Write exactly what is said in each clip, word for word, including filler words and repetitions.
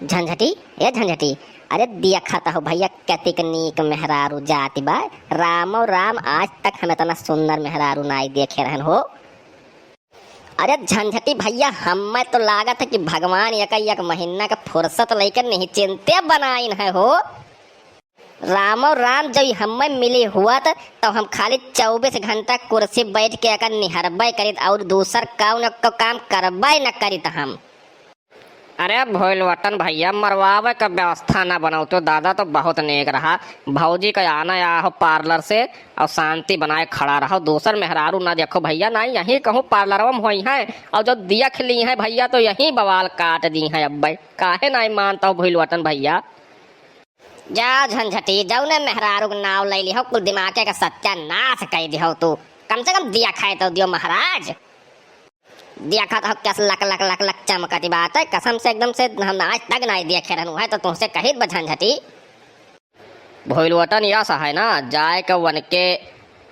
झंझटी, ए झंझटी, अरे देखत हो भइया, कतिक नीक मेहरारू जाति बा। रामो राम, आज तक हम एतना सुंदर मेहरारू नाई देखे रहन हो। अरे झंझटी भइया, हम्मे तो लागत है कि भगवान एक एक महीना के फुर्सत लइके निश्चिंते बनाइन है हो। रामो राम, जब हम्मे मिली हुअत, तब हम खाली चउबीस घंटा कुर्सी बैठ के एकर निहरबे करित, और दूसर कउनो क-, काम करबे न करित हम। अरे भोलवटन भइया, मरवावे क व्यवस्था न बनउतो दादा, तो बहुत नेक रहा। भौजी क आना आहो parlour से, और शांति बनाए खड़ा रहो। दूसर मेहरारू न देखो भइया, ना यहीं कहूँ parlourवा में होइहैं, और जब देख लिहैं भइया, तो यहीं बवाल काट दिहैं। अब्बे काहे नाहीं मानत हो भोलवटन भइया? जा झंझटी, जउने मेहरारू क नाव लइ लिहो, कुल दिमागे क सत्यानास कइ दिहो तू। कम से कम देखै तो दियो महाराज। देखत हो कस लक लक लक लक चमकत बाटे, कसम से एकदम से हम आज तक नाहीं देखे रहन है, तो तुहसे कहित बा झंझटी। भोलवटन यस है ना, जाए के उनके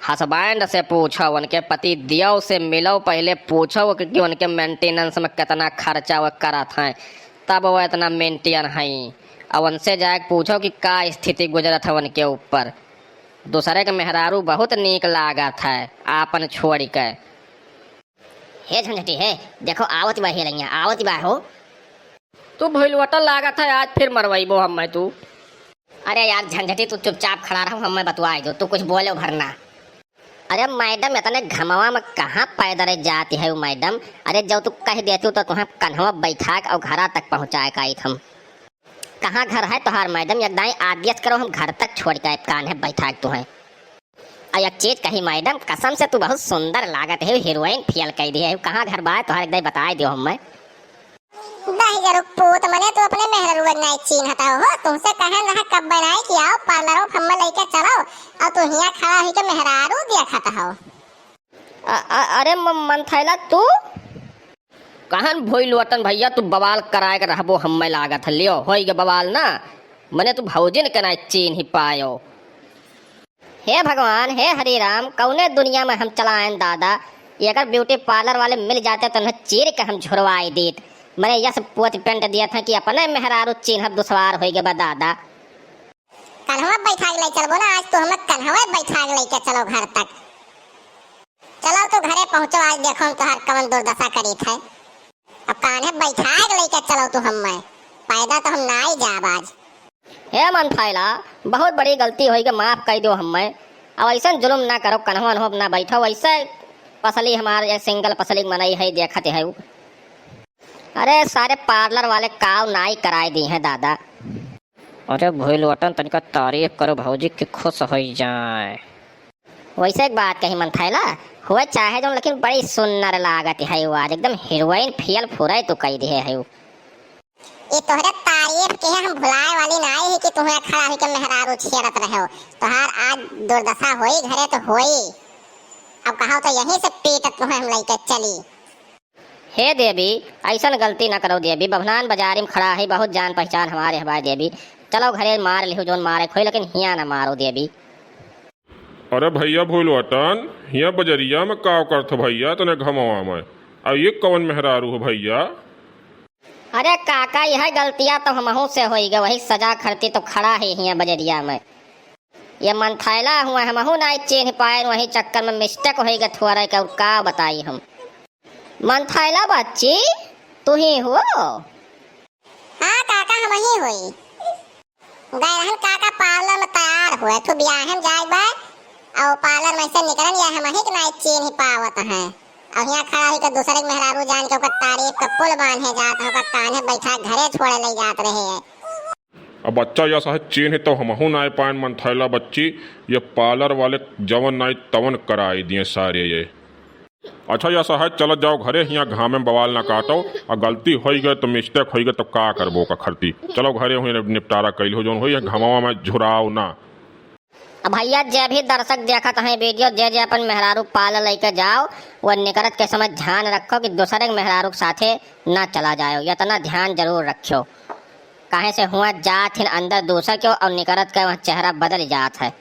husband से पूछो, उनके पति देव से मिलो, पहिले पूछो कि, कि उनके maintenance में केतना खर्चा वो करत हैं, तब वो एतना maintain हैं। अब उनसे जाए के पूछो कि का स्थिति गुजरत है उनके ऊपर। दूसरे के मेहरारू बहुत नीक लागत है आपन छोड़ि के। हे झंझटी हे, देखो आवत बा हेलैया, आवत बा हो। तू भोलवटन लागत है, आज फिर मरवइबो हम्मे तू। अरे यार झंझटी, तू चुपचाप खड़ा रहो, हम्मे बतवाइ दो, तू कुछ बोलो भर ना। अरे मैडम, एतने घमवा में कहाँ पैदर जाति है मैडम? अरे जउ तू कहि देतू तो तुहें कन्हवा बैठाइ के और घरा तक पहुँचाए का आइत हम। कहाँ घर है तोहार मैडम? एक दाईं आदेस करो, हम घर तक छोड़ि के आइब कान्हे बैठाइ के तुहें। और एक चीज कही मैडम, कसम से तू बहुत सुंदर लागत है, heroine feel कइ दिहे है। कहाँ घर बा तोहार, एक दाईं बताइ दियो हम्मे। दहिजरू पूत, मने तू अपने मेहररुआ के नाहीं चीन्हत हो, तुहसे कहन रहा कब्बे नाहीं कि आओ parlour में हम्मे लइके चलो, और तू हियाँ खड़ा हुइके मेहरारू देखत हो। अ-, अ-, अरे म-, मंथैला तू? कहन भोलवटन भइया, तू बवाल कराए के रहबो हम्मे लागत है, लियो, होइगे बवाल ना, मने तू भौजिन के नाहीं चीन्हि पायो। हे भगवान, हे हरि राम, कउने दुनिया में हम चला आएन दादा, ये अगर beauty parlour वाले मिल जाते तो उन्हें चीर के हम झुरवाइ दीत। मने यस पोत पेंट दियत हैं कि अपने मेहरारू चीन्हब दुश्वार होइगे बा दादा। कन्हवा बैठाइ के लइ चलबो ना, आज तू हमें कन्हवा बैठाइ के लइके चलो घर तक। चलो तू घरे पहुँचो, आज देखो हम तोहार कवन दुर्दशा करीत है। अब कान्हे बैठाइ के लइके चलो तू हम्मे, पैदा तो हम नाहीं जाब आज। हे मंथैला, बहुत बड़ी गलती होइगे, माफ कइ दियो हम्मे। अब अइसन जुलुम ना करो, कन्हवा वन्हवा ना बैठो, वइसे पसली हमार ये single पसली क मनई है, देखत है उ। अरे सारे parlour वाले काव नाहीं कराइ दिहे दादा। अरे भोलवटन, तनिका तारीफ करो भौजी कि खुश होइ जाए। वइसे एक बात कही मंथैला, हुए चाहे जउन, लेकिन बड़ी सुन्नर लागत है वो आज, एकदम heroine feel पूरा तू कइ दिहे है वो। ये तोहरे तारीफ के हम भुलाए वाली नाहीं है कि तुहें खड़ा हुइके मेहरारू छेड़त रहे हो। तोहार आज दुर्दशा होई घरे तो होई। अब कहो तो यहीं से पीट तुहें हम लइके चली। हे देवी, अइसन गलती न करो देवी, बभनान बजारी में खड़ा है, बहुत जान पहचान हमारे हवाए देवी। चलो घरे मार लिहो जउन मारे खोई, लेकिन हियाँ न मारो देवी। अरे भइया भोलवटन, हियाँ बजरिया में काव करत हो भइया, तने घमवा में? अब ये कवन मेहरारू हो भइया? अरे काका, यह गलतिया तो हमहू से होइगे, वही सजा खरती तो खड़ा है हियाँ बजरिया में। ये मंथैला हुआ, हमहू नाहीं चीन्हि पाएन, वही चक्कर में mistake होइगे थोड़ा के, और का बताई हम। मंथैला बच्ची, तुहीं हो? हाँ काका, हमहीं होई। गए रहन काका parlour में तैयार हुए, तू बियाहे में जाए बा, और parlour में से निकलन या हमहीं के नाहीं चीन्हि पावत हैं। और हियाँ खड़ा हुइके दूसरे के मेहरारू जान के ओकर तारीफ का पुल बांधे जात हैं, ओकर कान्हे बैठा घरे छोड़े लइ जात रहे हैं। अब बच्चा यस है चीन्हि तो हमहू नाहीं पाएन मंथैला बच्ची, ये parlour वाले जवन नाहीं तवन कराइ दिहे सारे ये। अच्छा यस है, चलो जाओ घरे, हियाँ घामे में बवाल ना काटो, और गलती होइगे तो mistake होइगे तो का करबो का खरती। चलो घरे हुई निपटारा कइ लिहो, जउन होई घमवा में झुराओ ना। अब भइया जे भी दर्शक देखत हैं video, जे जे अपन मेहरारू parlour लइके जाओ, वो निकरत के समय ध्यान रखो कि दूसरे के मेहरारू के साथे ना चला जाओ, एतना ध्यान जरूर रखियो। काहे से हुआँ जात हिन अंदर दूसर के और निकरत के वहाँ चेहरा बदल जात है।